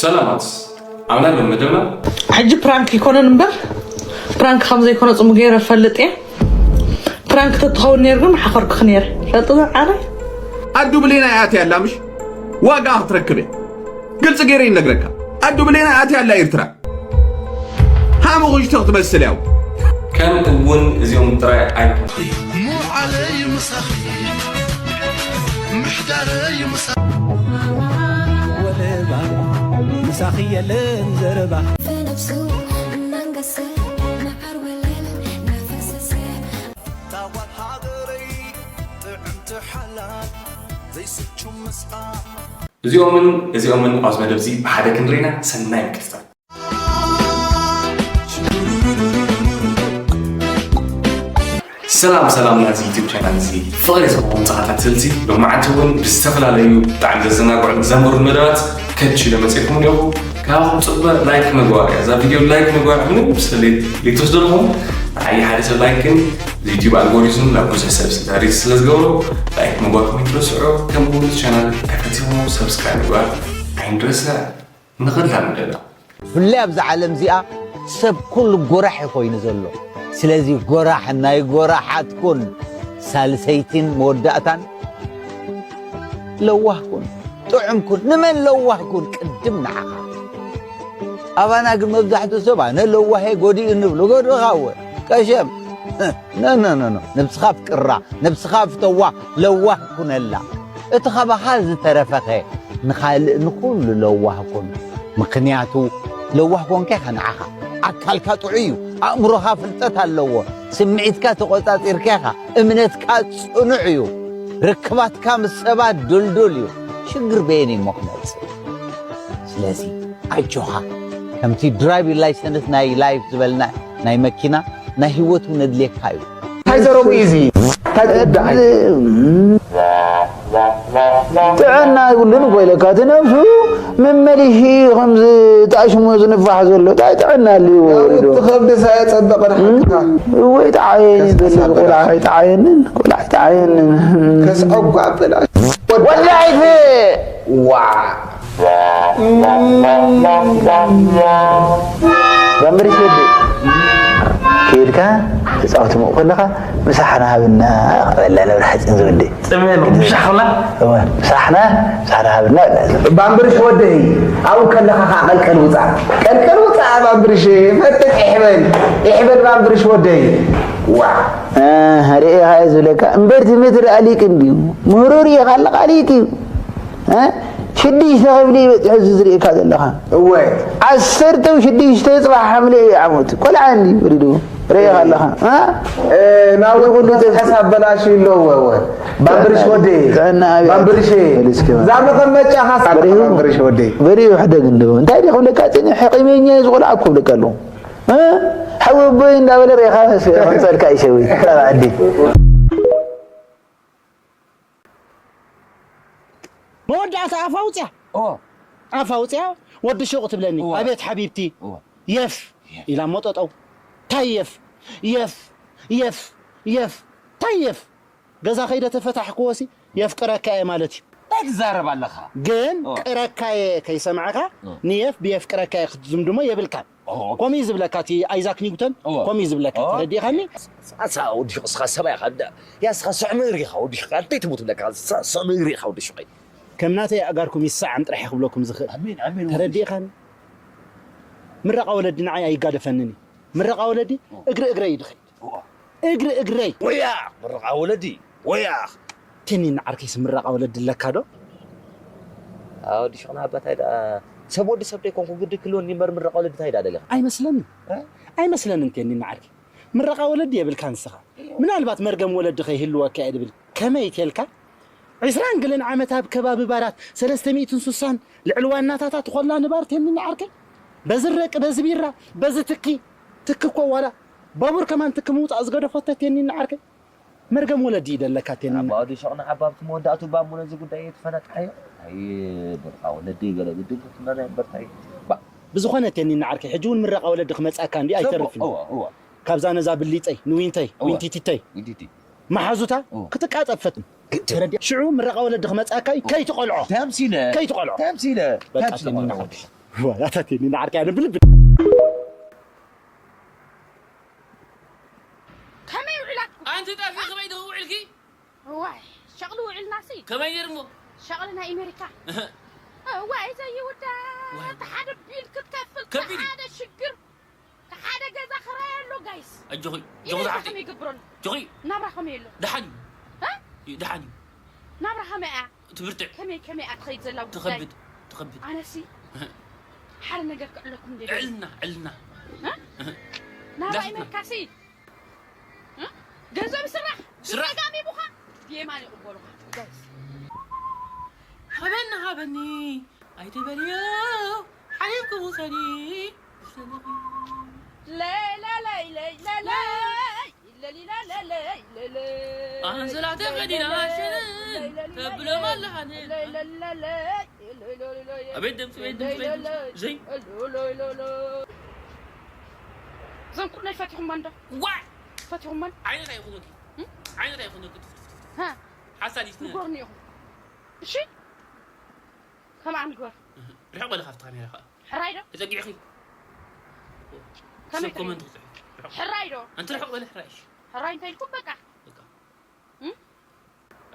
ሰላማት ኣምላኽ መደብና። ሕጂ ፕራንክ ይኮነን እምበር፣ ፕራንክ ከም ዘይኮነ ጽሙ ገይረ ፈልጥ እየ። ፕራንክ ተትኸውን ነይሩ ግን ሓኸርኩኺ ነይረ። ፈልጥ ዓረ ኣዱ ብሌና እያ ኣትያ ኣላ ምሽ ዋጋ ክትረክብ እያ። ግልፂ ገይረ ይነግረካ። ኣዱ ብሌና እያ ኣትያ ኣላ ኤርትራ። ሃመኹሽቲ ክትመስል ያው ከም እውን እዚኦም ጥራይ ኣይኮኑ። ሙዓለይ ምሳኺ ምሕዳረይ ምሳ ወለባ ምሳኺ የለን ዘረባ في نفسه منقسم مع الوليل نفس السيف ታዋት ሃገረይ ጥዕምቲ ሓላል ዘይስቹ ምስኣ እዚኦምን እዚኦምን ኣብዚ መደብ እዚ ብሓደ ክንሪና ሰናይ ምክትታል። ሰላም ሰላም ናዚ ዩቲብ ቻናል እዚ ፍቕሪ ዘለዎም ጸሓታት ስልቲ ሎማዓንቲ እውን ብዝተፈላለዩ ብጣዕሚ ዘዘናግዑን ዘምህሩን መደባት ከች ኢለ መጺእኩም ኣለኹ። ካብኹም ጽበ ላይክ ምግባር እያ። እዛ ቪድዮ ላይክ ምግባር ምንም ስለ ዘይትወስደልኩም ንዓይ ሓደ ሰብ ላይክ ግን ዩቲብ ኣልጎሪዝም ናብ ብዙሕ ሰብ ስለ ሪች ስለ ዝገብሮ ላይክ ምግባርኩም ኣይትረስዑ። ከምኡ እውን ቻናል ተፈቲኹም ሰብስክራይብ ምግባር ኣይንረስዕ። ንኽላ ምደላ ብፍላይ ኣብዛ ዓለም እዚኣ ሰብ ኩሉ ጎራሕ እዩ ኮይኑ ዘሎ። ስለዚ ጎራሕ ናይ ጎራሓት ኩን። ሳልሰይቲን መወዳእታን ለዋህ ኩን፣ ጥዑም ኩን። ንመን ለዋህ ኩን? ቅድም ንዓኻ። ኣባና ግን መብዛሕትኡ ሰብ ኣነ ለዋህ እየ ጎዲኡ ንብሉ። ጎድእኻ እወ ቀሸም ነነነኖ ነብስኻ ኣፍቅራ፣ ነብስኻ ፍተዋ፣ ለዋህ ኩነላ። እቲ ካባኻ ዝተረፈኸ ንኻልእ ንኹሉ ለዋህ ኩን። ምኽንያቱ ለዋህ ኮንካ ኢኻ ንዓኻ። ኣካልካ ጥዑይ እዩ፣ ኣእምሮኻ ፍልጠት ኣለዎ፣ ስምዒትካ ተቖጻጺርካ ኢኻ፣ እምነትካ ጽኑዕ እዩ፣ ርክባትካ ምስ ሰባት ድልዱል እዩ። ሽግር በየን እሞ ክመጽእ? ስለዚ ኣጆኻ ከምቲ ድራይቪ ላይሰንስ ናይ ላይፍ ዝበልና ናይ መኪና ናይ ህይወት እውን ኣድልየካ እዩ። እንታይ ዘረቡ እዩ እዚ? እንታይ ጉዳይ? ጥዕና ይብሉን እኮ ኢለካ እቲ ነብሱ መመሊሺ ከምዚ ጣሽሙ ዝንፋሕ ዘሎ እንታይ ጥዕና ኣልዩ ወሪዱ? እቲ ከብድስ ኣየጸበቐን ሓቅካ። ወይ ጠዓየኒ ከስዕሳ ዘለ ቆልዓ ኣይጠዓየንን ቆልዓ ኣይጠዓየንን ከስዐኳ በላ ወላይት ዋ መምርሽ ወዲ ከይድካ ተፃወት ምኡ ከለካ ምሳሕና ሃብና በላ ነብሪ ሓፂን ዝወዲ ጥሜ ነው ምሻኽላ እወ፣ ምሳሕና ምሳሕና ሃብና በላ ባምብርሽ ወደይ ኣብኡ ከለኻ ከዓ ቀልቀል ውፃእ ቀልቀል ውፃእ ባምብርሽ ፈትሕ ይሕበል ይሕበል ባምብርሽ ወደይ ዋ ርኤኻ ዝብለካ እምበር ትምህርቲ ኣሊቅ እንድዩ ምህሮ ርኤኻ ኣለካ ኣሊቅ እዩ ሽዱሽተ ክፍሊ በፂሑ እዚ ዝርእካ ዘለኻ እወ ዓሰርተ ሽዱሽተ ፅባሕ ሓምለ እዩ ዓመቱ ቆልዓ እንዲ ወሊዱ ርኤኻ ኣለኻ ናብኡ ኩሉ ሓሳብ በላሽ ኣለዎ ባምብርሽ ወደይ ጥዕና ኣበይ ባምብርሽ በል እስኪ። እዛ መቐመጫ ካስ በሪሁ። ባምብርሽ ወደይ በሪሁ ሕደግ እንዶ እንታይ ዲ ክብለካ ፅኒሕ ሕቂመኛ እዩ ዝቆልዓኩ ብለካ ኣለኹ ሓወቦይ እንዳበለ ርኤኻ ቀንፀልካ ይሸዊ ዓዲ መወዳእታ ኣፍ ኣውፅያ ኣፍ ኣውፅያ ወዲ ሹቕ ትብለኒ ኣቤት ሓቢብቲ የፍ ኢላ ሞ ጠጠው ታይ የፍ የፍ የፍ የፍ ታይ የፍ ገዛ ከይደ ተፈታሕክዎሲ የፍቅረካ እየ ማለት እዩ እንታይ ትዛረብ ኣለኻ ግን ቅረካ እየ ከይሰማዕካ ንየፍ ብየፍቅረካ እየ ክትዝምድሞ የብልካን ከምኡ እዩ ዝብለካ እቲ ኣይዛክ ኒውተን ከምኡ እዩ ዝብለካ ተረዲእኻኒ ኣሳ ወዲ ሹቕ እስኻ ሰብኣይ ኢኻ እንዳ ያ እስኻ ስዕ ምእሪ ኢኻ ወዲ ሹቕ እንታይ ትሙት ብለካ ስዕ ምእሪ ኢኻ ወዲ ሹቐይ ከም ናተይ ኣእጋርኩም ይሰዓም ጥራሕ ክብለኩም ዝኽእል ተረዲእኻኒ ምረቓ ወለዲ ንዓይ ኣይጋደፈንን እዩ ምረቓ ወለዲ እግሪ እግረይ እዩ ድኸይድ እግሪ እግረይ ወያ ምረቓ ወለዲ ወያ ቴኒን ዓርከይስ ምረቓ ወለዲ ኣለካ ዶ ወዲ ሹቕና ኣባታይ ደኣ ሰብ ወዲ ሰብ ደይኮንኩ ግዲ ክልወኒ እምበር ምረቓ ወለዲ እንታይ ደኣ ደሊኻ ኣይመስለኒ ኣይመስለንን ቴኒን ዓርከይ ምረቓ ወለዲ የብልካ ንስኻ ምናልባት መርገም ወለዲ ከይህልወካ እየ ድብል ከመይ ተልካ ዕስራን ገለን ዓመት ኣብ ከባቢ ባራት ሰለስተ ሚእትን ሱሳን ልዕሊ ዋናታታ ትኾላ ንባር ቴኒን ዓርከይ በዚ ረቂ በዚ ቢራ በዚ ትኪ ትኪ እኮ ዋላ ባቡር ከማን ትኪ ምውፃእ ዝገደፎ ተቴኒን ዓርከይ መርገም ወለዲ እዩ ደለካ ቴኒን ኣባዲ ሸቕና ዓባብቲ መወዳእቱ ባሞ ነዚ ጉዳይ እየ ትፈነጥሓዮ ኣይ ብርቃ ወለዲ ገለ ግድን ክትመና እምበርታይ ብዝኾነ ቴኒን ዓርከይ ሕጂ እውን ምረቃ ወለዲ ክመፅኣካ እንዲ ኣይተርፍን ካብዛ ነዛ ብሊፀይ ንዊንተይ ዊንቲቲተይ መሓዙታ ክትቃጸብ ፈትን። ተረዲኣ? ሽዑ ምረቓ ወለዲ ክመጽኣካ እዩ። ከይትቆልዖ። ተምሲለ። ከይትቆልዖ። ተምሲለ። በቃ ተምሲለ። ተቆልዖ። ዋላታቴኒ ንዓርካ ያለ ብልብ። ከመይ ውዕላትኩም? ኣንቲ ጠፊ ከመይ ደው ውዕልኪ? እዋይ፣ ሸቕሊ ውዕልናሲ። ከመይ ነይሩ እሞ? ሸቕሊ ናይ ኣሜሪካ። እህ። እዋይ፣ ዘይውዳእ። ዋይ። ሓደ ቢል ክትከፍል፣ ከቢድ። ሓደ ሽግር፣ ሓደ ገዛ ክራይ ኣሎ፣ ጋይስ። ኣጆኺ፣ ኢለ ኣጆኺ ዝሓፍተይ። ከመይ ይገብረሉ? ኣጆኺ። ናብራ ከመይ ኣሎ? ደሓን እዩ። እ? እዩ፣ ደሓን እዩ። ናብራ ከመይ እያ? ትብርትዕ። ከመይ፣ ከመይ እያ ትኸይድ ዘላ ጉዳይ? ትኸብድ፣ ትኸብድ። ኣነሲ እህ። ሓደ ነገር ክዕለኩም ደልየ። ዕልና፣ ዕልና። እ? እህ። ናብራ እንዳስትና። ኣሜሪካሲ። እ? ገንዘብ ይስራሕ። ስራሕ። ብጸጋም ይቡኻ፣ ብየማን ይቕበሉኻ። ጋይስ። ሃበኒ፣ ሃበኒ፣ ኣይትበልዮ፣ ሓሊፍኪ ውሰዲ። ለይ፣ ለይ፣ ለይ፣ ለይ፣ ለይ፣ ለይ፣ ለይ፣ ለይ፣ ለይ፣ ለይ። ኣንሶላ ተኸዲና ለይ፣ ለይ፣ ሸንን ለይ፣ ለይ፣ ተብሎም ኣለኻን። ለይ፣ ለይ፣ ለይ፣ ለይ፣ ለይ፣ ለይ፣ ለይ፣ ለይ። ኣቤት ድምፂ፣ ቤት ድምፂ፣ ቤት ድምፂ። ዘይ። ለይ፣ ለይ፣ ለይ፣ ለይ። እዞም ኩነይ ፈቲኹሞ እንዶ? ዋይ! ፈቲኹሞ? ዓይነት ኣይኹነኪ። እም? ዓይነት ኣይኹነኪ። ሃ? ሓሳዲት። ንጎርኒ ኢኹም። እሺ? ከምኣ ንግበር። ርሕቕ በሊ ካብቲ ካሜራ ከኣ። ሕራይ ዶ? ተጸጊዕኺ። ከመይ ሰብ ኮመንት ትርኢ? ክትጽሕፊ። ርሕቕ። ሕራይ ዶ? ኣንቲ ርሕቕ በሊ ሕራይ እሺ። ሕራይ እንታይ ኢልኩም በቃ? በቃ። እም?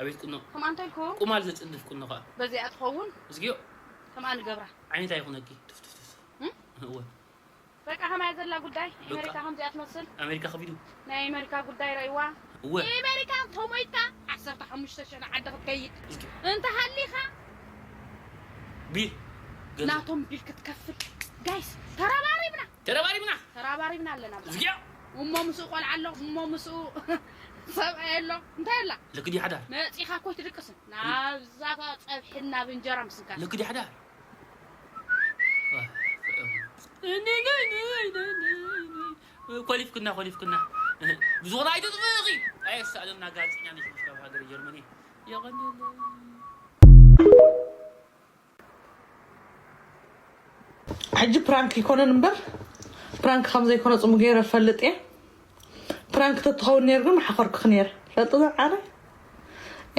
ኣቤት ቁኖ። ከምኣ እንታይ ኢልኩም? ቁማል ዘጽድፍ ቁኖ ከኣ። በዚኣ ትኸውን? እዝግዮ። ከምኣ ንገብራ። ዓይነት ኣይኹነኪ። ቱፍ፣ ቱፍ፣ ቱፍ፣ ቱፍ። እም? እወ። በቃ ከማይ ዘላ ጉዳይ በቃ። ኣሜሪካ ከምዚኣ ትመስል። ኣሜሪካ ከቢዱ። ናይ ኣሜሪካ ጉዳይ ረእይዋ። እወ። ኣሜሪካ እንተሞይታ ዓሰርተ ሓሙሽተ ሸነ ዓዲ ክትከይድ። እስኪ። እንተሃሊኻ ቢል ገንዘብ። ናቶም ቢል ክትከፍል። ጋይስ፣ ተረባሪብና። ተረባሪብና። ተረባሪብና ኣለና። እዚኣ። እሞ ምስኡ ቆልዓ ኣሎ፣ እሞ ምስኡ ሰብኣይ ኣሎ። እንታይ ኣላ? ልክዲ ሓዳር። መጺኻ እኮ ኣይትድቅስን። ናብዛ ጸብሒ ናብ እንጀራ ምስንካት። ልክዲ ሓዳር። ኮሊፍክና፣ ኮሊፍክና። ብዙ ኣይተጥፍእኺ። ኣየሳእለና ጋዜጠኛ ነሽ ካብ ሃገር ጀርመኒ። የቐንየለይ። ሕጂ ፕራንክ ይኮነን እምበር፣ ፕራንክ ከም ዘይኮነ ጽሙ ገይረ እፈልጥ እየ። ፕራንክ ተትኸውን ነይሩ ግን ምሓኸርኩኺ ነይረ። ፈልጥ ዶ ዓረ?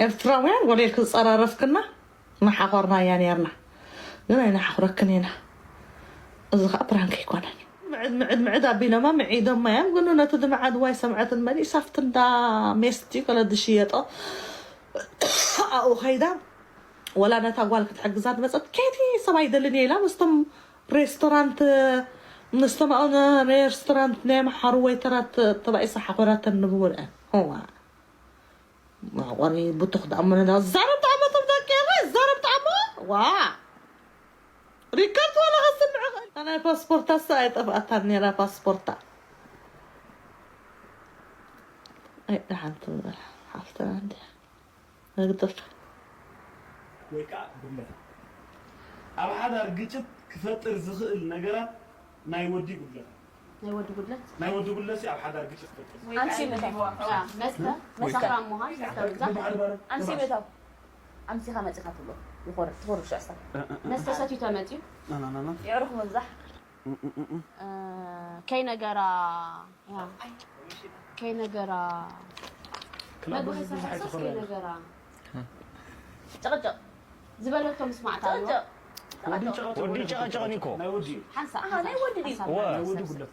ኤርትራውያን ወለ ክዝጸራረፍክና ምሓኾርናያ ነይርና። ግን ኣይንሓኹረክን ኢና። እዚ ኸኣ ፕራንክ ኣይኮነን። ምዕድ፣ ምዕድ፣ ምዕድ ኣቢሎማ፣ ምዒዶማ እዮም። ግን ነቲ ድምዓድ ዋይ ሰምዐትን መሊእ ሳፍት እንዳ ሜስቲ ከለ ዝሽየጦ ኣብኡ ኸይዳ ወላ ነታ ጓል ክትሕግዛ ዝመጸት፣ "ኬቲ ሰብ ኣይደልን እየ" ኢላ ምስቶም ሬስቶራንት፣ ምስቶም ኣብኡ ሬስቶራንት ናይ ኣምሓሩ ዌይተራት ተባኢሳ ሓኾራተን ንብውልዐን። እዋ። መዕቆሪ ብቱኽ ደኣ እሞ ነዳ ዛረብ ደኣ እሞ እቶም ደቂ ኤረይ ዛረብ ደኣ እሞ። ዋ። ሪከርድ ወላ ከስምዕ ኸ-፣ ናይ ፓስፖርታ እሳ ኣይጠፍኣታን ነይራ ፓስፖርታ። ኣይ፣ ደሓን ትበል ሓፍትና እንድያ። መግደፍ። ወይ ከዓ ጉድለታት። ኣብ ሓዳር ግጭት ክፈጥር ዝኽእል ነገራት ናይ ወዲ ጉድለታት። ናይ ወዲ ጉድለት? ናይ ወዲ ጉድለት ኣብ ሓዳር ግጭት ክፈጥር ዝኽእል። ኣምሲ ምእታው። አ፣ መስተ፣ ወይ ከዓ መሰክራም ምዃን፣ መስተ ምብዛሕ። ብባህሪ ባረ-፣ ኣምሲ ምእታው። ኣምሲኻ መጺኻ ትብሎ። ይኾርር፣ ትኾርር ሽዑ ሳብ። እ፣ እ፣ እ። መስተ ሰትዩ ተመጺኡ። ና፣ ና፣ ና፣ ና። የዕሩኽ ምብዛሕ። እ፣ እ፣ እ፣ እ። እ፣ ከይነገራ፣ ያ። ከይነገራ። ክላብ መግቢ ብዙሕ ከይሰርሕ ኣይትኾርር። ከይነገራ። ጭቕጭቕ ዝበለቶ ምስማዕ ታዲያ። ጭቕጭቕ። ወዲ ጭቕጭቕ ወዲ ወዲ ጭቕጭቕ እኮ። ናይ ወዲ እዩ። ሓንሳእ፣ ኣሃ፣ ናይ ወዲ ድዩ? ሓንሳእ፣ እወ። ናይ ወዲ ሓንሳእ። ጉድለት።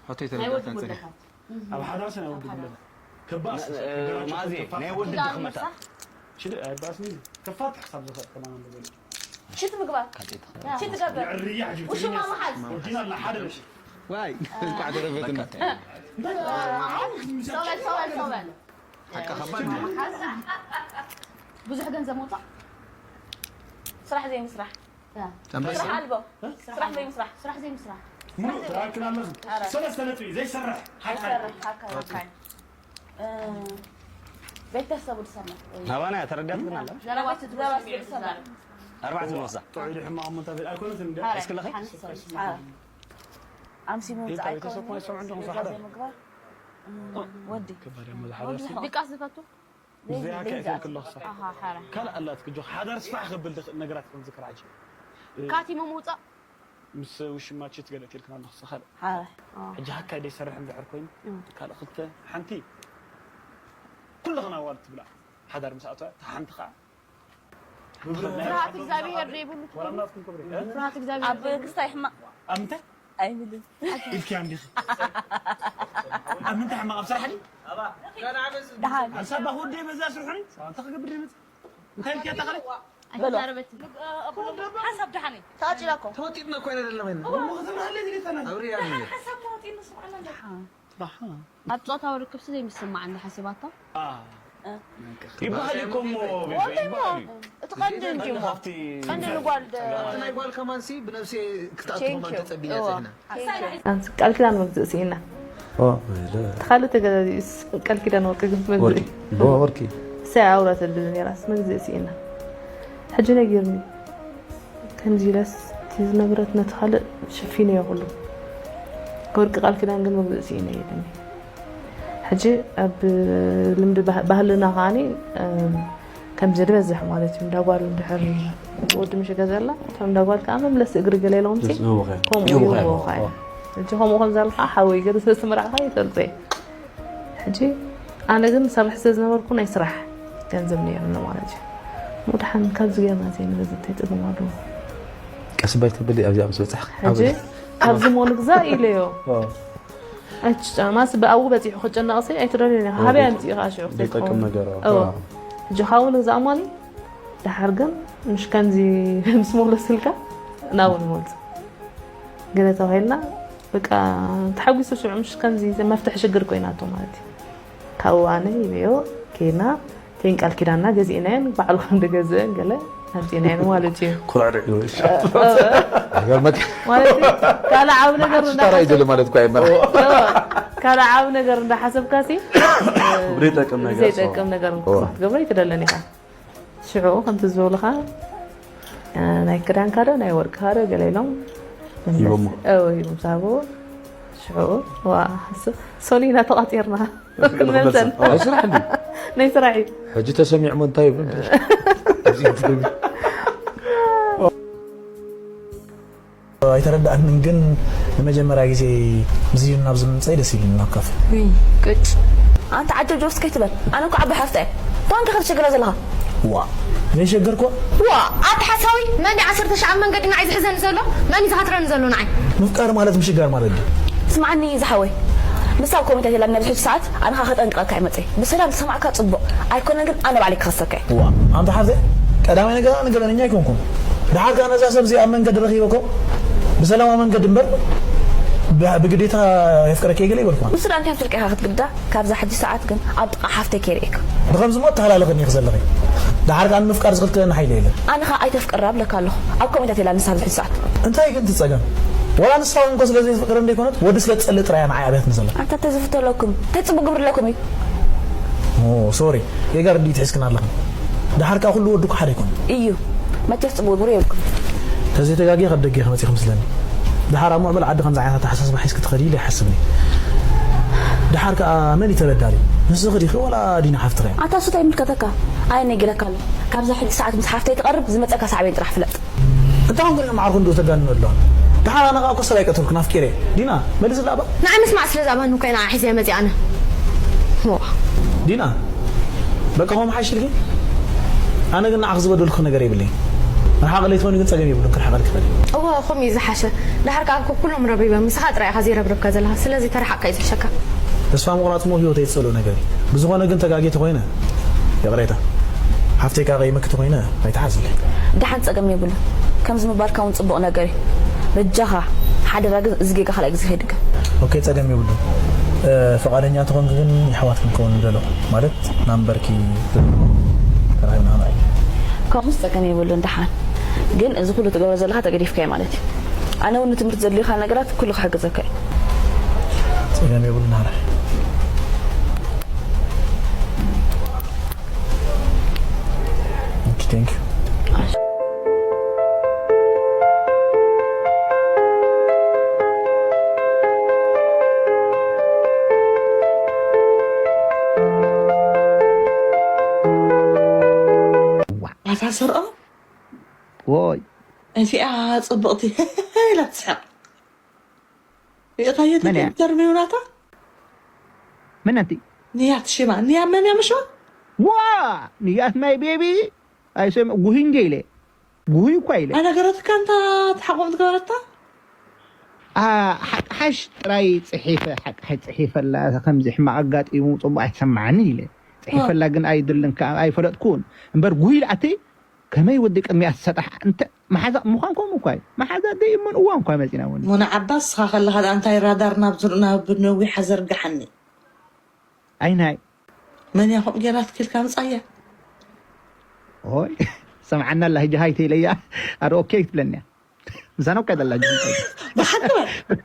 ሕቶይ ናይ ወዲ ተረዲኣትኒ ጸኒሐ። ጉድለታት። እህ። ኣብ ሓዳር ሰ ናይ ወዲ ኣብ ጉድለት። ሓዳር። ከባእ እ፣ ስለ ማዜ፣ ከፋት ናይ ወዲ ሓሳብ። ድኽመታት። ምሳሕ? ሽደ፣ ኣይ፣ ባስኒ፣ ከፋት ሓሳብ ዝኸጥ ከማን ኣሎ በሉ። ሽት ምግባር። ካጤታ። ሽት ገበር። የዕርያ ሕጂ ውሽማ ብትግርኛ መሓዝ። ወዲና ኣላ ሓደ ነሽ። ዋይ፣ እንኳዕ ተረፈትና። ሶበል፣ ሶበል፣ ሶበል። ሓቃ ከባድ እዩ። ብዙሕ ገንዘብ ምውፃእ። ስራሕ ዘይምስራሕ። ያ። ተንበስ። ስራሕ ኣልቦ። ስራሕ ዘይምስራሕ። ስራሕ ዘይምስራሕ። ሙሉእ ትራክን ኣለኹ። ኧረ። ሰለስተ ነጥቢ ዘይሰርሕ ሓካይ። ዘይሰርሕ ሓካይ። ሓካይ። እ፣ ቤተሰቡ ዝሰምዕ ወይ ናባና እያ ተረዲኣት ግን ኣላ። ዘረባ ዘረባ ስድስቲ ስድስቲ ዝሰምዕ። ኣርባዕተ ንወስዳ። ጥዑይ ድሕማ እሞ እንታይ ቤት ኣይኮነትን እንደ? ኧረ፣ እስኪ ለኸ? ሓንስ ሰብ ይስማዕ። ኧረ። ኣምሲ ምውፃእ ቤት፣ ቤተሰብ ኣይኮነን። እኮ ኣይሰምዑ እንደሆነ ገዛ ሳሓዳ። ዘይምግባር። እም፣ ወዲ። ከባድ እያ መዝሓ ወዲ ደርሲ። ሓወ-፣ ድቃስ ዝፈቱ? ዘይዚ-፣ ብቃስ ዘይዚ ዘይከልክሎ ኣትዩ። ክሳብ። ኣሃ፣ ሓራ። ካልእ ኣላት ክጆ ሓዳር ስፋሕ ክብል ዝኽእል ነገራት ከም ዝክር ሕጂ። ካቲሙ ምውፃእ? ምስ ውሽማ ቺት ገለ ትልክና ኣለኹ፣ ካልእ። ሓራ። ኣዎ። ሕጂ ሃካይ ደይሰርሕ እንድሕር ኮይኑ፣ እም። ካልእ ክልተ፣ ሓንቲ ኩልኽን ኣዋልድ ትብላ ሓዳር ምስ ኣተዋ፣ እታ ሓንቲ ኸዓ ፍርሃት እግዚኣብሔር ዘይብሉ ትኾኑ። ፍርሃት እግዚኣብሔር ኣብ ክስታይ ሕማቕ ኣብ ምንታይ ኣይብልን። ኢልኪያ እንዲኺ? ኣብ ምንታይ ሕማቕ? ኣብ ስራሕ ድዩ? ደሓን ኣብ ሳባ ክወደይ በዛ ስርሑኒ? ሰባ እንታይ ክገብር ድዩ መፅእ? እንታይ ኢልኪያ እታ ካልእ? በሎ። ሓሳብ ደሓን እዩ። ተዓፂላ እኮ ተወጢጥና እኮ ኢና ዘለና ኮይና እሞ ክትብርሃለይ ድሌታና። ኣብ ሪያ ነይር ሓሳብ ተወጢኑ ስምዓና እንዳ ጥራሕ ኣብ ጾታዊ ርክብ ዘይምስማዕ እንዳ ሓሲባቶ ይበሃል እኮ እሞ ቤዛ ይበሃል እዩ። እቲ ቀንዲ እንዲሞ ካብቲ ቀንዲ ንጓል ደ ናይ ጓል ከማንሲ ብነብሲ ክትኣትወማ ቴንኪዩ ተፀቢና እዋ ፀኒና ቴንኪዩ ኣንስ ቃል ኪዳን መግዝእ ስኢና እቲ ካልእ ተገዛዚኡስ ቃል ኪዳን ወርቂ ግን መግዝእ ወርቂ ዶ ወርቂ ሳይ ኣውራ ተብል ነራስ መግዝእ ስኢና ሕጂ ነጊርኒ ከምዚ ኢለስ እቲ ዝነግረት ነቲ ካልእ ሸፊነ እየ ኩሉ ወርቂ ቃል ኪዳን ግን መግዝእ ስኢነ የለኒ ሕጂ ኣብ ልምዲ ባህልና ከዓኒ ከምዚ ዝበዝሕ ማለት እዩ እንዳ ጓል እንድሕር ወዲ ምሽ ገዘላ እቶም እንዳ ጓል ከዓ መምለሲ እግሪ ገለ ኢሎምሲ ከምኡ ይህብዎ ከዓ እዮም ሕጂ ከምኡ ከም ዘለካ ሓወይ ገለ ስለ ዝምራዕካ ይፈልጦ እየ ሕጂ ኣነ ግን ሰርሕ ስለ ዝነበርኩ ናይ ስራሕ ገንዘብ ነይርኒ ማለት እዩ ሙድሓን ካብዚ ገርና ዘይንበዝተ ይጥቅም ኣለዎ ቀስ በል ተብሊ ኣብዚኣ ምስ በፃሕ ሕጂ ኣብዚ ሞ ንግዛ ኢለዮ ኣይትጨማስ ብኣቡ በፂሑ ክጨነቕሲ ኣይትደልዮን ኢኻ ሃበይ ኣምፅኡ ከዓ ሽዑ ዘይጠቅም ነገር እዎ ሕጂ ካብኡ ንግዛእ ማኒ ድሓር ግን ምሽ ከምዚ ምስ መለስልካ ናብኡ ንመልሶ ገለ ተባሂልና በቃ ተሓጒሱ ሽዑ ምሽ ከምዚ መፍትሒ ሽግር ኮይናቶ ማለት እዩ ካብኡ ኣነ ኢለዮ ኬና ቴን ቃል ኪዳንና ገዚእናየን ባዕሉ ከም ዝገዝአን ገለ ኣምፂእናየን ማለት እዩ ኩራዕ ርዕዩ ማለት እዩ ካልእ ዓብ ነገር ሽታራ ይደሊ ማለት እኳ ይመራ ካልእ ዓብ ነገር እንዳሓሰብካ ሲ ዘይጠቅም ነገር ዘይጠቅም ነገር ክትገብሮ ይትደለን ኢኻ ሽዑ ከምቲ ዝበሉኻ ናይ ክዳንካ ዶ ናይ ወርቅካ ዶ ገለ ኢሎም ሂቦሞ ሂቦም ሳቦ ሽዑ ዋ ሶሊና ተቃጢርና ክንመልሰን ናይ ስራሕ እንዲ ናይ ስራሕ እዩ ሕጂ ተሰሚዕሞ እንታይ ይብሉ ኣይተረዳእንን ግን ንመጀመርያ ግዜ ዝዩ ናብ ዝምንፀይ ደስ ኢሉኒ ናብ ካፌ ቅጭ ኣንተ ዓጀብ ጆስ ከይትበል ኣነ እኮ ዓባይ ሓፍታ እየ ኳንከ ክትሸግረ ዘለኻ ዋ ዘይሸገርኮ ዋ ኣታ ሓሳዊ መን ዲ ዓሰርተ ሺዕ ኣብ መንገዲ ንዓይ ዝሕዘኒ ዘሎ መን እዩ ዝሃትረኒ ዘሎ ንዓይ ምፍቃር ማለት ምሽጋር ማለት ድዩ ስምዓኒ ዝሓወይ ንሳ ኮሚታ ተላኒ ኣብዚ ሕጂ ሰዓት ኣነ ኸዓ ከጠንቅቐካ እየ መፅየ ብሰላም ዝሰማዕካ ፅቡቕ ኣይኮነን ግን ኣነ ባዕለይ ክኸሰካ እየ ዋ ኣንታ ሓፍተይ ቀዳማይ ነገር ኣነ ገበነኛ ኣይኮንኩን ደሓር ከዓ ነዛ ሰብ እዚኣ ኣብ መንገዲ ረኺበኮ ብሰላማዊ መንገዲ እምበር ብግዴታ የፍቅረኪ እየ ገለ ይበልኩ ንሱ ደኣ እንታይ ፍልቅኻ ክትግዳ ካብዛ ሕጂ ሰዓት ግን ኣብ ጥቓ ሓፍተይ ከይርእየካ ብኸምዚ ሞ ተሃላለኽኒ ኢኺ ዘለኺ ደሓር ከዓ ንምፍቃር ዝኽልክለኒ ሓይሊ የለን ኣነ ኸዓ ኣይተፍቅራ እብለካ ኣለኹ ኣብ ከምኡታት የላ ንሳ ኣብዚ ሕጂ ሰዓት እንታይ ግን ትፀገም ወላ ንሳ እውን እኮ ስለ ዘይትፍቅር እንደይኮነት ወዲ ስለ ትፀልእ ጥራይ እያ ንዓይ ኣብያትኒ ዘላ ኣንታ ተዝፍተለኩም እንታይ ፅቡቅ ግብሪ ኣለኩም እዩ ሶሪ ጌጋ ርድኢት ሒዝክን ኣለኽን ደሓር ከዓ ኩሉ ወዲ እኮ ሓደ ኣይኮነ እዩ መቸስ ፅቡቅ ግብሪ የብልኩም ተዘይተጋጊ ካብ ደገ ክመፅእ ክምስለኒ ደሓር ኣብ ምዕብል ዓዲ ከምዚ ዓይነት ኣተሓሳስባ ሒዝኪ ትኸዲ ኢለ ይሓስብኒ ደሓር ከዓ መን እዩ ተበዳሊ ንስኺ ዲኺ ወላ ዲና ሓፍትኻ እያ ኣታ እሱ እንታይ ይምልከተካ ኣየነይ ገለካ ኣሎ ካብዛ ሕጂ ሰዓት ምስ ሓፍተይ ትቐርብ ዝመፀካ ሳዕቤን ጥራሕ ፍለጥ እንታይ ኮንኩ ሪኦም ዓርኩ እንዶ ተጋንኑ ኣለዋ ደሓር ኣነ ከዓ እኮ ሰብ ኣይቀተልኩን ኣፍቂረ ዲና መልስላ ኣባ ንዓይ ምስማዕ ስለ ዝኣበኒ እኮ ኢና ሒዘ መፂኣ ኣነ ዲና በቃ ሆም ሓይሽልኪ ኣነ ግን ንዓኽ ዝበደልኩ ነገር የብለይ ርሓቕ ለይትኾኒ ግን ጸገም የብሉን ክርሕቐልኪ ኽእል እወ ከምኡ እዩ ዝሓሸ ድሓር ከዓ እኮ ኩሎም ረብሪቦም ንስኻ ጥራይ ኢኻ ዘይረብረብካ ዘለኻ ስለዚ ተረሓቕካ እዩ ዝሕሸካ ተስፋ ምቑራጽ እሞ ህይወተይ ዝጸልኦ ነገር እዩ ብዝኾነ ግን ተጋጊ ተኾይነ ይቕሬታ ሓፍተይ ከዓ ቀይመኪ ተኾይነ ኣይትሓዝለይ ደሓን ጸገም የብሉን ከምዚ ምባልካ እውን ጽቡቕ ነገር እዩ በጃኻ ሓደራ ግን እዚ ጌጋ ካልኣይ ግዜ ከይድገም ኦኬ ጸገም የብሉን ፍቓደኛ ተኾንኪ ግን የሕዋት ክንከውን ንደሎ ማለት ናምበርኪ ተራኺብና ክንርኢ ከምኡስ ጸገም የብሉን ደሓን ግን እዚ ኩሉ ትገብሮ ዘለኻ ተገዲፍካዮ ማለት እዩ ኣነ እውን ንትምህርቲ ዘድልዩካ ነገራት ኩሉ ክሕግዘካ እዩ ጸገም የብሉን ሓራይ Thank you. ኣታ ስርዖ ወይ እዚኣ ፅብቕቲ ኢላ ትስሕቕ ርኢኻዮ መን እያ? ኢንተርቪው ናታ መን ኣንቲ ንያ ትሽማ ንያ መን እያ ምሽዋ ዋ ንያት ማይ ቤቢ ኣይሰም ጉሂ እንደ ኢለ ጉሂ እኳ ኢለ ኣነገረትካ እንታ ተሓቆም ትገበረታ ሓቅሓሽ ጥራይ ፅሒፈ ሓቅሓሽ ፅሒፈላ ከምዚ ሕማቅ ኣጋጢሙ ፅቡቅ ኣይሰማዓንን ኢለ ፅሒፈላ ግን ኣይድልን ከዓ ኣይፈለጥኩን እምበር ጉሂ ኢለ ኣተይ ከመይ ወዲ ቅድሚያ ትሰጣሕ እንተ መሓዛ ምዃን ከምኡ እኳ እዩ መሓዛ ደይ እሞን እዋን እኳ መፂና እውን ሙና ዓባስ ስኻ ከለኻ ደኣ እንታይ ራዳር ናብ ዝር ናብ ነዊሓ ዘርግሓኒ ኣይናይ መን እያ ከምኡ ጌራትኪ ኢልካ ምጻያ ኦይ ሰምዓና ኣላ ሕጂ ሃይ ተይለያ ኣረ ኦኬ ትብለኒ እያ ምሳና እኳ ይደላ ብሓቂ በል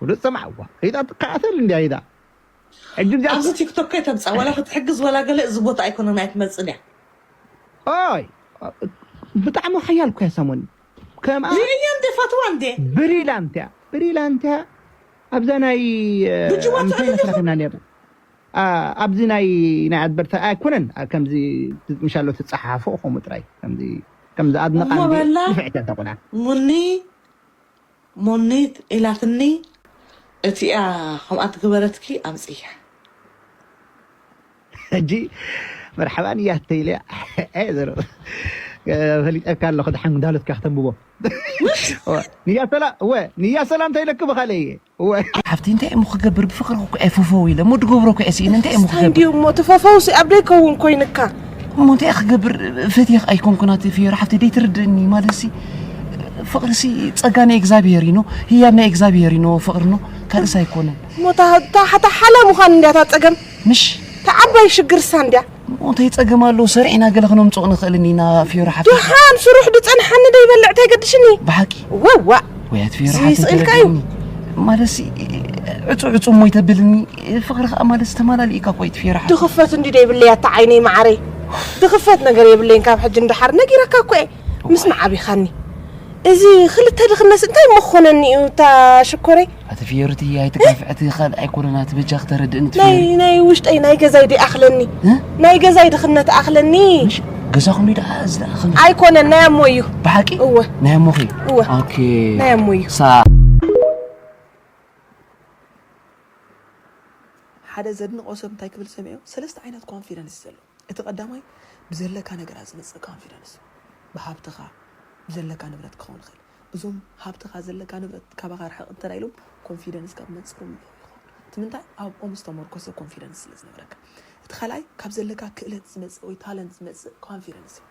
ውሉድ ሰምዓዋ ከይዳ ትከኣተል እንዲ ኣይዳ ሕጂ እዚኣ ኣብዚ ቲክቶክ ከይተምጻእ ዋላ ክትሕግዝ ዋላ ገለ እዚ ቦታ ኣይኮነን ኣይትመጽን እያ ኦይ ብጣዕሚ ሓያል እኮ እያ ሰሞን ከምኣ ሪእያ እንደ ፈትዋ እንደ ብሪላንት እያ ብሪላንት እያ ኣብዛ ናይ ብጅዋ እንታይ ትዕልል መስራትና ነር ኣብዚ ናይ ናይ ኣድበርታ ኣይኮነን ከምዚ ምሻሎ ትፀሓፎ ከምኡ ጥራይ ከምዚ ከምዚ ኣድነቃ እሞ በላ ንፍዕተ ተቁና ሙኒ ሙኒ ኢላትኒ እቲኣ ከምኣ ትግበረትኪ ኣምፅያ ሕጂ መርሓባ ንያተይ ኢለ ዘረ ፈሊጠካ ኣለኹ ድሓን ዳሎትካ ክተንብቦ ንያ ሰላም እወ ንያ ሰላም እንታይ ኢለክ ብኻለ እየ እወ ሓፍቲ እንታይ እሞ ክገብር ብፍቅሪ እኮ እየ ፈፈው ኢለ እሞ ድገብሮ እኮ እየ ስኢነ እንታይ እሞ ክገብር እንዲዩ እሞ ተፈፈውሲ ኣብ ደይከውን ኮይንካ እሞ እንታይ ክገብር ፈትየኽ ኣይኮንኩን ኣቲ ፍየር ሓፍቲ ደይትርድእኒ ማለት ሲ ፍቅሪ ሲ ጸጋ ናይ እግዚኣብሔር ኢኖ ህያብ ናይ እግዚኣብሔር ኢኖ ፍቅሪ ኖ ካልእስ ኣይኮነን እሞ እታ ሓላ ምዃን እንድያ እታ ጸገም ምሽ እታ ዓባይ ሽግርሳ እንድያ እንታይ ጸገም ኣሎ ሰሪዕና ገለ ክነምጽኦ ንኽእልን ኢና ፍየር ሓፍቲ ድሓን ስሩሕ ድጸንሓኒ ደይበልዕ እንታይ ገድሽኒ ብሓቂ ወዋ ወይ ኣቲ ፍየር እዚ ሓፍቲ ስእልካ ተረድእኒ። እዩ። ማለት ሲ ዕጹ ዕጹ እሞ ይተብልኒ ፍቅሪ ከዓ ማለት ተማላሊእካ እኮ እዩ ፍየር ሓፍቲ ድኽፈት እንዲ ደይብለይ ኣታ ዓይነይ መዓረይ ድኽፈት ነገር የብለይን ካብ ሕጂ እንድሓር ነጊረካ እኮ እየ ምስ መዓቢኻኒ እዚ ክልተ ድኽነት እንታይ መኾነኒ እዩ እታ ሽኮረይ ኣቲ ፍየርቲ ኣይትጋፍዕቲ ካልእ ኣይኮነን ኣቲ በጃ ክተረድእኒ ናይ ትፍየሪ ናይ ውሽጠይ ናይ ገዛይ ደኣኽለኒ እ? ናይ ገዛይ ድኽነት ኣኽለኒ ገዛኹም ዩ ደኣ እዚ ደኣ ኸም ኣይኮነን ናይ ኣሞ እዩ ብሓቂ እወ ናይ ኣሞኺ እወ ኦኬ ናይ ኣሞ እዩ ሳ ሓደ ዘድንቆ ሰብ እንታይ ክብል ሰሚዑ ሰለስተ ዓይነት ኮንፊደንስ ዘሎ እቲ ቀዳማይ ብዘለካ ነገራት ዝመፅእ ኮንፊደንስ ብሃብትኻ ብዘለካ ንብረት ክኸውን ይኽእል እዞም ሃብትኻ ዘለካ ንብረት ካባኻ ርሕቕ እንተ ኢሎም ኮንፊደንስካ ብመንፅሮም ይኸውን እቲ ምንታይ ኣብኦም ዝተመርኮሰ ኮንፊደንስ ስለ ዝነበረካ እቲ ካልኣይ ካብ ዘለካ ክእለት ዝመፅእ ወይ ታለንት ዝመፅእ ኮንፊደንስ እዩ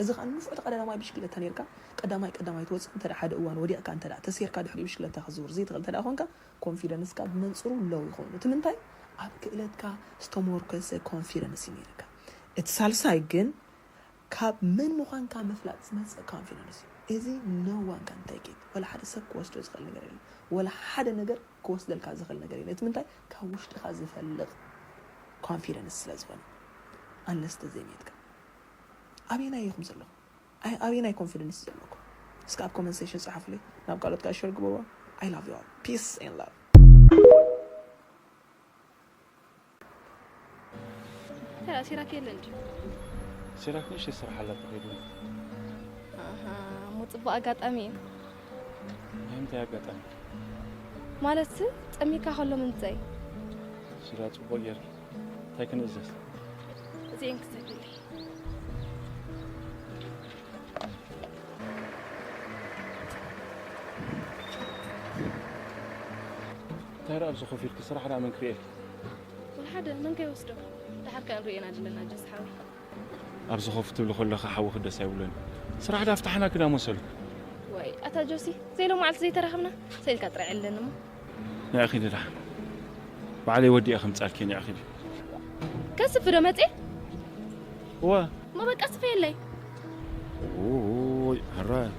እዚ ከዓ ንፉዕ ቀዳማይ ብሽክለታ ነርካ ቀዳማይ ቀዳማይ ትወፅእ እንተ ሓደ እዋን ወዲቕካ እንተ ተሴርካ ድሕሪ ብሽክለታ ክዝውር ዘይትኽእል እንተ ኮንካ ኮንፊደንስካ ብመንፅሩ ለው ይኸውን እቲ ምንታይ ኣብ ክእለትካ ዝተመርኮሰ ኮንፊደንስ እዩ ነርካ እቲ ሳልሳይ ግን ካብ መን ምዃንካ ምፍላጥ ዝመፅእ ኮንፊደንስ እዩ እዚ no one can take it ወላ ሓደ ሰብ ክወስዶ ዝኽእል ነገር የለን ወላ ሓደ ነገር ክወስደልካ ዝኽእል ነገር የለን እቲ ምንታይ ካብ ውሽጥኻ ዝፈልቕ ኮንፊደንስ ስለ ዝኾነ unless ተዘይሜትካ ኣበየናይ ኢኹም ዘለኹም ኣበየናይ ኮንፊደንስ ዘለኩም እስከ ኣብ ኮመንት ሴክሽን ጸሓፉለይ ናብ ካልኦት ከዓ ሸር ግበርዋ I love you all peace and love ተራ ሲራክ የለ እንዲ ሲራክ ንእሽተይ ስራሕ ኣላ ተኸይዱ ኣሃ፣ እሞ ፅቡቅ ኣጋጣሚ እዩ። ናይ ምንታይ ኣጋጣሚ ማለት ጠሚካ ከሎ ምምፀይ ሲራ ፅቡቅ ጌርኪ እንታይ ክንእዘዝ እዚአን ክሰድልይ እንታይ ደኣ ኣብዚ ኮፍ ኢልኪ ስራሕ ደኣ መን ክርእየልኪ ወላ ሓደ መን ከይወስዶ ደሓር ከኣ ንርእየና ድለና ጀስ ሓወይ ኣብዚ ኮፍ ትብሊ ከለኺ ሓዊ ክደስ ኣይብሎን ስራሕ ደኣ ፍታሕና ክዳ መሰሉ ዋይ ኣታ ጆሲ ዘይሎ መዓልቲ ዘይተራኸብና ሰኢልካ ጥራይ ዕለኒ እሞ ንኣኺ ድዳ ባዕለይ ወዲኣ ከምጻልኪ ንኣኺ ከስፍ ዶ መጽ እዋ እሞ በቃ ስፈየለይ ኦይ ሕራይ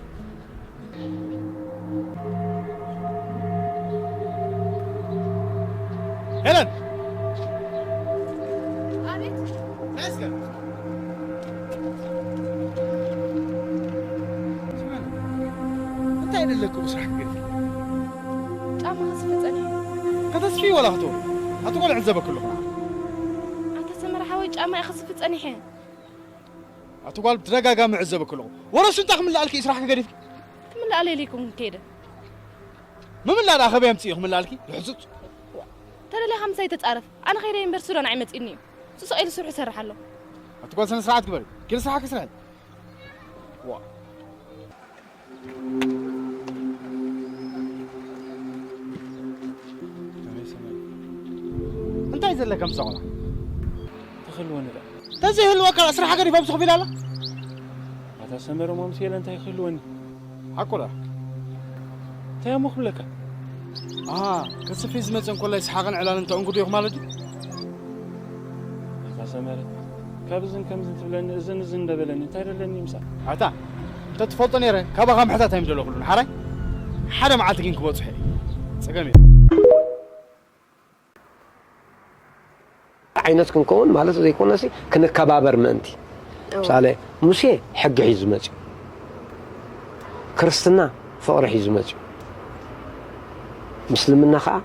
ሄለን ኣቤት ናይስከ እንታይ ደለኩ ብስራሕ ክትገድፊ ጫማ ክስፍ ጸኒሑ ከተስፊ ወላ ክትወ ኣቲ ቆልዕ ዘበክሉ ኣታ ሰመራ ሓወይ ጫማ ክስፍ ጸኒሐ ኣቲ ጓል ብተደጋጋሚ ዕዘበ ከለኹ ወረ ሽንጣ ክምልኣልኪ ስራሕ ክገዲፍኪ ክምልኣለ ኢለይኩም ከይደ ምምላእ ደኣ ከበይ ኣምፅኡ ክምልኣልኪ ልሕፁፅ ተደሊኻ ምሳይ ተፃረፍ ኣነ ከይደ እምበር ሱዳን ኣይመፅእኒ እዩ ስሶ ኢሉ ስርሑ ይሰርሕ ኣሎ ኣቲ ጓል ስነ ስርዓት ግበሪ። ኪድ ስራሕኪ ስርሒ። ዋ። እንታይ ዘለካ ምስ ኣቕላ? ተኽልወኒ ደኣ። ተዘይህልወካ ስራሓ ገዲፋ ምስ ኮፍ ኢላ ኣላ? ኣታ ሰመረ ማምስ የለ እንታይ ክህልወኒ? ሓቁ ደኣ? እንታይ እሞ ክብለካ? ኣሃ፣ ከስፍይ ዝመጽእ እንኮላይ ሰሓቕን ዕላልን ተእንግዶ ኢኹ ማለት ድዩ? ኣታ ሰመረ፣ ካብ እዝን ከምዝን ትብለኒ፣ እዝን እዝን እንደበለኒ፣ እንታይ ደለኒ ምሳእ? ኣታ፣ እንተትፈልጦ ነይረ፣ ካባኻ ምሕታት ኣይምደለኹሉን። ሓራይ፣ ሓደ መዓልቲ ግን ክበጽሖ እየ። ጸገም የለን። ዓይነት ክንከውን ማለት ዘይኮነሲ፣ ክንከባበር ምእንቲ። እዎ። ምሳሌ፣ ሙሴ ሕጊ ሒዙ መጺኡ። ክርስትና ፍቕሪ ሒዙ መጺኡ። ምስልምና ኸዓ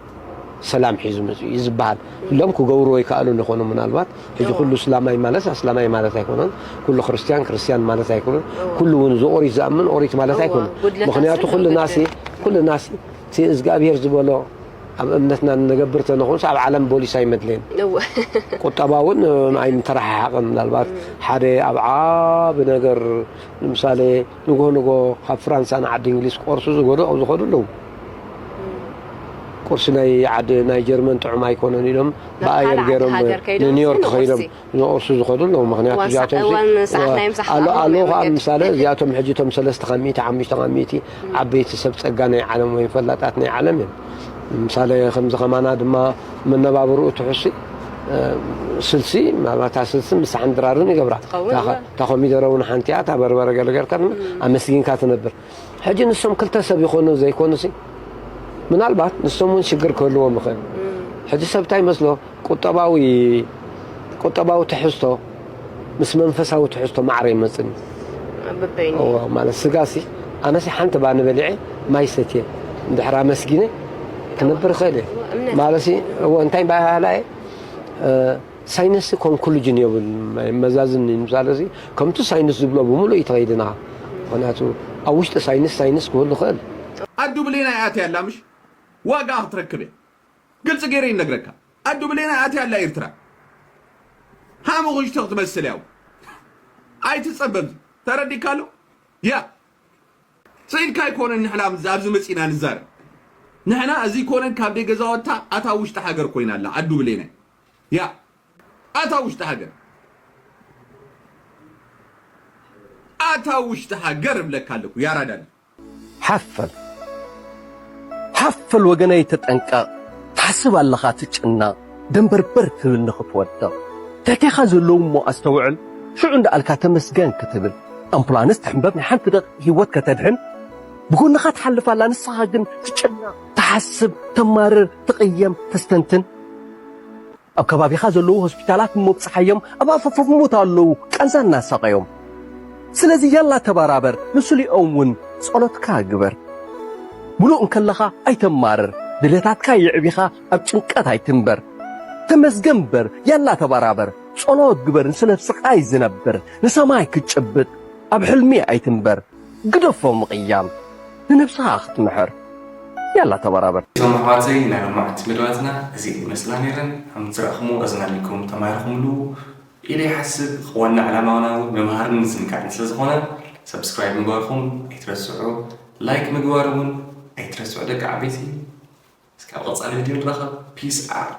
ሰላም ሒዙ መጺኡ እዩ ዝበሃል። ሎም ክገብርዎ ይከኣሉ ንኾኑ ምናልባት። ሕጂ እዎ። ኩሉ እስላማይ ማለት ኣስላማይ ማለት ኣይኮነን። ኩሉ ክርስትያን ክርስትያን ማለት ኣይኮነን። እዎ። ኩሉ እውን እዚ ኦሪት ዝኣምን ኦሪት ማለት እዎ። ኣይኮነን። ጉድለት ምኽንያቱ ኣስል ኩሉ ናሲ፣ ጉድለት። ኩሉ ናሲ እቲ እግዚኣብሔር ዝበሎ ኣብ እምነትና ንነገብር ተንኾንስ ኣብ ዓለም ቦሊስ ኣይመድለየን። እዎ። ቁጠባ እውን ኣይምተረሓሓቐን። ምናልባት እም። ሓደ ኣብ ዓቢ ነገር ንምሳሌ ንግሆ ንግሆ ካብ ፍራንሳ ንዓዲ እንግሊዝ ክቆርሱ ዝገዱ ዝኸዱ ኣለዉ። እም። ቁርሲ ናይ ዓዲ ናይ ጀርመን ጥዑም ኣይኮነን ኢሎም ናብ ብኣየር ካልእ ዓዲ ገይሮም ሃገር ከይዶም ንኒውዮርክ ንቁርሲ። ከይዶም ዝቆርሱ ዝኸዱ ኣለዉ። ምኽንያቱ እዋን ሰ-፣ እዚኣቶም እዋን ሰዓት ናይ ምሳሕ ኣሎ ኣለዉ። ኣለዉ ከዓ ምሳሌ እዚኣቶም ሕጂ እቶም ሰለስተ ካብ ሚእቲ ሓሙሽተ ካብ ሚእቲ ዓበይቲ ሰብ ጸጋ ናይ ዓለም ወይ ፈላጣት ናይ ዓለም እዮም። ምሳሌ ከምዚ ከማና ድማ መነባብርኡ ትሕሱ፣ እ፣ ስልሲ፣ ምናልባት እታ ስልሲ ምሳሕን ድራርን ይገብራ። ትኸውን እታ ኸ-፣ እዋ። እታ ኮሚደረ እውን ሓንቲ እያ፣ እታ በርበረ ገለ ጌርካ ድማ እም። ኣመስጊንካ ትነብር። ሕጂ ንሶም ክልተ ሰብ ይኾኑ ዘይኮኑሲ፣ ምናልባት ንሶም እውን ሽግር ክህልዎም ይኽእል። እም። ሕጂ ሰብ እንታይ ይመስሎ? ቁጠባዊ፣ ቁጠባዊ ትሕዝቶ ምስ መንፈሳዊ ትሕዝቶ ማዕረ ይመጽእኒ። በበይኑ። እዎ፣ ማለት ስጋሲ፣ ኣነሲ ሓንቲ ባኒ በሊዐ ማይ ሰትየ፣ እንድሕር ኣመስጊነ ክነብር እኽእል እየ። እዎ፣ እምነት። ማለትሲ፣ እዎ፣ እንታይ ባህላ እየ? እ፣ ሳይንስ ኮንክሉጅን የብሉን፣ መዛዝን እዩ። ምሳሌ እዚ፣ ከምቲ ሳይንስ ዝብሎ ብምሉእ እዩ ተኸይድና። ምኽንያቱ፣ ኣብ ውሽጢ ሳይንስ፣ ሳይንስ ክህሉ ይኽእል። ኣዱ ብሌን ኣይኣትያ ኣላ፣ ምሽ? ዋጋ ክትረክብ እያ። ግልፂ ገይረ ይነግረካ። ኣዱ ብሌን ኣይኣትያ ኣላ ኤርትራ። ሓሙኽሽቲ ክትመስል ያው። ኣይትፀበብ። ተረዲካ ኣሎ? ያ። ስኢልካ ኣይኮነን ንሕና ኣብዚ መፂና ንዛረብ። ንሕና እዚ ኮነን ካብ ደይ ገዛወታ ኣታ ውሽጢ ሃገር ኮይና ኣላ። ኣዱ ብሌን። ያ። ኣታ ውሽጢ ሃገር። ኣታ ውሽጢ ሃገር እብለካ ኣለኩ። ያራዳ። ሓፍ በል። ሓፍ በል ወገነይ ተጠንቀቕ። ትሓስብ ኣለኻ ትጭነቕ። ደንበርበር ትብል ንኽትወድቕ። ትሕቴኻ ዘለዉ እሞ ኣስተውዕል። ሽዑ እንዳኣልካ ተመስገን ክትብል። ኣምቡላንስ ትሕንበብ ናይ ሓንቲ ደቂቕ ህይወት ከተድሕን። ብጎንኻ ትሓልፍ ኣላ ንስኻ ግን ትጭነቕ። ትሓስብ፣ ተማርር፣ ትቕየም፣ ተስተንትን። ኣብ ከባቢኻ ዘለዉ ሆስፒታላት እሞ ብጽሓዮም ኣብ ኣፋፍ ሞት ኣለዉ፣ ቃንዛ እናሳቐዮም። ስለዚ ያላ ተባራበር፣ ንስሊኦም እውን ጸሎትካ ግበር። ምሉእ እንከለኻ ኣይተማርር፣ ድሌታትካ የዕቢኻ ኣብ ጭንቀት ኣይትንበር። ተመስገን እምበር፣ ያላ ተባራበር፣ ጸሎት ግበር፣ ንስለብስኻ ኣይዝነብር፣ ንሰማይ ክትጭብጥ ኣብ ሕልሚ ኣይትንበር። ግደፎ ምቕያም፣ ንነብስኻ ክትምሕር። ያላ ተባራበር። እቶም ኣሕዋተይ ናይ ሎማዕንቲ መደባትና እዚኤን ይመስላ ነይረን። ከም ዝረእኹምዎ ኣዝናኒኩም ተማሂርኩምሉ ኢለ ይሓስብ። ዋና ዕላማና እውን መምሃርን ምዝንጋዕን ስለ ዝኾነ ሰብስክራይብ ምግባርኩም ኣይትረስዑ። ላይክ ምግባር እውን ኣይትረስዑ ደቂ ዓበይቲ። እስካብ ቀጻሊ ቪድዮ ንራኸብ። ፒስ ኣውት።